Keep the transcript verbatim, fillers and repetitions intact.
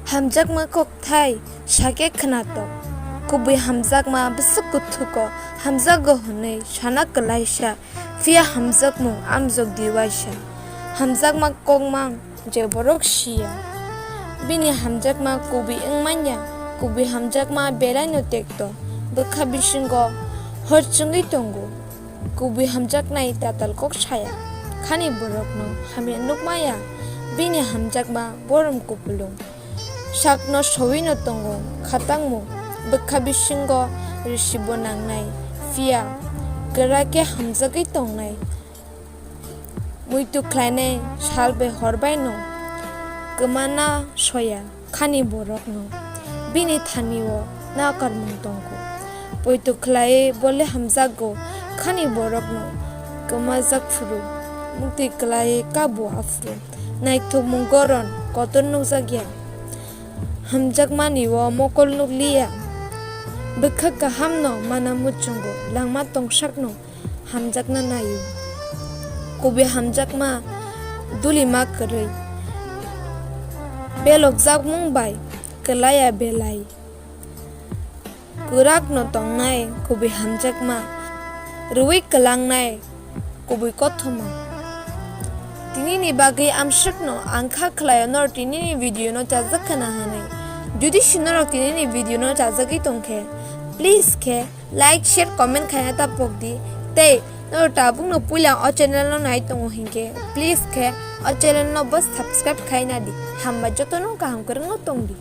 Hamjakma kokthai sakhe khwnatok. Kubui hamjakma bwswk kuthuko hamjago hwnwi sana kwlaisa, phiya hamjakmung amjok diwaisa. Hamjakma kokmang je borok siya. Bini hamjakma kubui wngmanya, kubui hamjakma belaino tekto, bwkha bisingo hor chwngwi tongo. Kubui hamjaknai tatal kok saya, khani borokno hamya nukmaya, bini hamjakma borom kupulung. Sakno sowino tongo khatangmung, bwkha bisingo risibo nangnai, phiya kwra khe hamjagwi tongnai. Muitu khlainai sal bai hor baino kwmana soya khani borokno, bini thanio nakarmung tongo. Poito khlaiwi bole hamjago khani borokno kwmajak phuru, muktwi kwlaiwi kabo aphuru, naithokmung goron kotor nukjakya. Hamjakmani o mokol nukliya, bwkha kahamno mana muchungo, langma tongsakno hamjakna naio. Kubui hamjakma dulima kwrwi, belokjakmung bai kwlaiya belai. Kwrakno tongnai kubui hamjakma, rwui kwlangnai kubui kothoma. Tinini bagwi amswkno ang kha khlaio, nor tinini video no chajak khana hwnwi. Jodi si norok tinini video no chajagwi tongkhe, please khe like, share, comment khaina ta pokdi. Tei norok tabukno puila o channel no nai tongo hinkhe, please khe o channel no bo subscribe khaina di. Hambai jotono kaham kwrwngno tongdi.